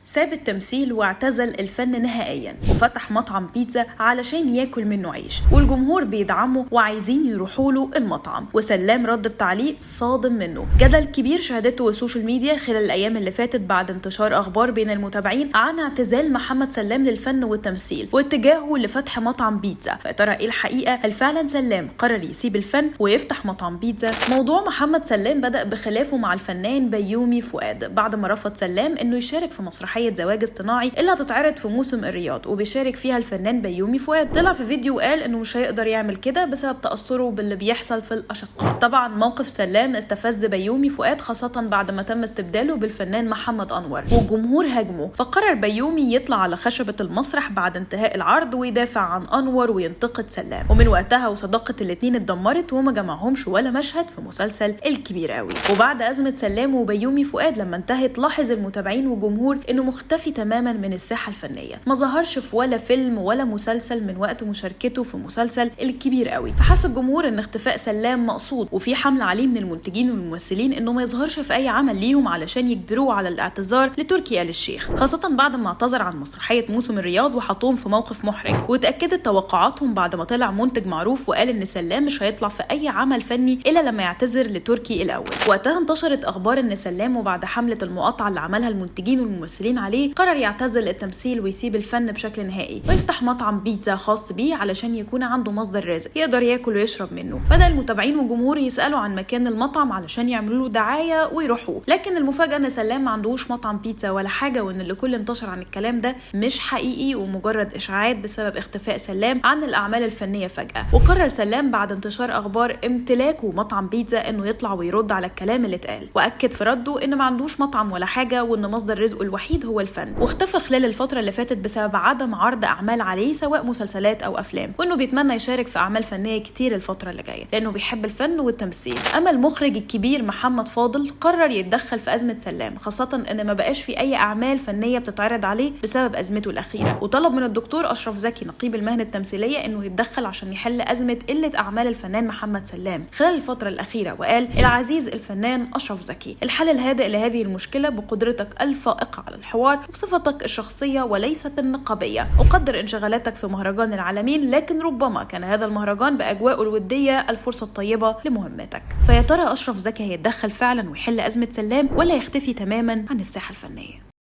ساب التمثيل واعتزل الفن نهائيا وفتح مطعم بيتزا علشان ياكل منه عيش، والجمهور بيدعمه وعايزين يروحوا له المطعم. وسلام رد بتعليق صادم منه. جدل كبير شهدته ال social media خلال الايام اللي فاتت بعد انتشار اخبار بين المتابعين عن اعتزال محمد سلام للفن والتمثيل واتجاهه لفتح مطعم بيتزا. فترى ايه الحقيقة؟ هل فعلا سلام قرر يسيب الفن ويفتح مطعم بيتزا؟ موضوع محمد سلام بدأ بخلافه مع الفنان بيومي فؤاد بعد ما رفض سلام انه يشارك في مسرحية زواج اصطناعي اللي هتتعرض في موسم الرياض وبيشارك فيها الفنان بيومي فؤاد. طلع في فيديو وقال انه مش هيقدر يعمل كده بسبب تأثره باللي بيحصل في الأشقاء. طبعا موقف سلام استفز بيومي فؤاد، خاصة بعد ما تم استبداله بالفنان محمد أنور والجمهور هاجمه، فقرر بيومي يطلع على خشبة المسرح بعد انتهاء العرض ويدافع عن أنور وينتقد سلام. ومن وقتها وصداقة الاتنين اتدمرت وما جمعهمش ولا مشهد في مسلسل الكبير قوي. وبعد أزمة سلام وبيومي فؤاد لما انتهت، لاحظ المتابعين والجمهور انه مختفي تماما من الساحة الفنية، ما ظهرش في ولا فيلم ولا مسلسل من وقت مشاركته في مسلسل الكبير قوي. فحس الجمهور ان اختفاء سلام مقصود، وفي حملة عليه من المنتجين والممثلين انه ما يظهرش في اي عمل ليهم علشان يجبروه على الاعتذار لتركي آل الشيخ، خاصة بعد ما اعتذر عن مسرحية موسم الرياض وحطوهم في موقف محرج. وتأكدت توقعاتهم بعد ما طلع منتج معروف وقال ان سلام مش هيطلع في اي عمل فني الا لما يعتذر لتركي الاول. وقتها انتشرت اخبار ان سلام وبعد حملة المقاطعة اللي عملها المنتجين والممثلين عليه قرر يعتزل التمثيل ويسيب الفن بشكل نهائي ويفتح مطعم بيتزا خاص بيه علشان يكون عنده مصدر رزق يقدر ياكل ويشرب منه. بدأ المتابعين والجمهور يسألوا عن مكان المطعم علشان يعملوا له دعاية ويروحوه، لكن المفاجأة ان سلام ما عندوش مطعم بيتزا ولا حاجة، وان اللي كل انتشر عن الكلام ده مش حقيقي ومجرد اشاعات بسبب اختفاء سلام عن الاعمال الفنية فجأة. وقرر سلام بعد انتشار اخبار امتلاكه مطعم بيتزا انه يطلع ويرد على الكلام اللي اتقال، واكد في رده ان ما عندوش مطعم ولا حاجة وان مصدر رزقه الوحيد هو الفن. واختفى خلال الفترة اللي فاتت بسبب عدم عرض أعمال عليه سواء مسلسلات أو أفلام، وإنه بيتمنى يشارك في أعمال فنية كتير الفترة اللي جاية لأنه بيحب الفن والتمثيل. أما المخرج الكبير محمد فاضل قرر يتدخل في أزمة سلام، خاصة إن ما بقاش في أي أعمال فنية بتتعرض عليه بسبب أزمته الأخيرة، وطلب من الدكتور أشرف زكي نقيب المهنة التمثيلية إنه يتدخل عشان يحل أزمة قلة أعمال الفنان محمد سلام خلال الفترة الأخيرة. وقال: العزيز الفنان أشرف زكي، الحل الهادئ لهذه المشكلة بقدرتك الفائقة على الحوار وصفتك الشخصية وليست النقابية. أقدر انشغالاتك في مهرجان العالمين، لكن ربما كان هذا المهرجان بأجواءه الودية الفرصة الطيبة لمهمتك. فيا ترى أشرف زكي هيتدخل فعلا ويحل أزمة سلام ولا يختفي تماما عن الساحة الفنية؟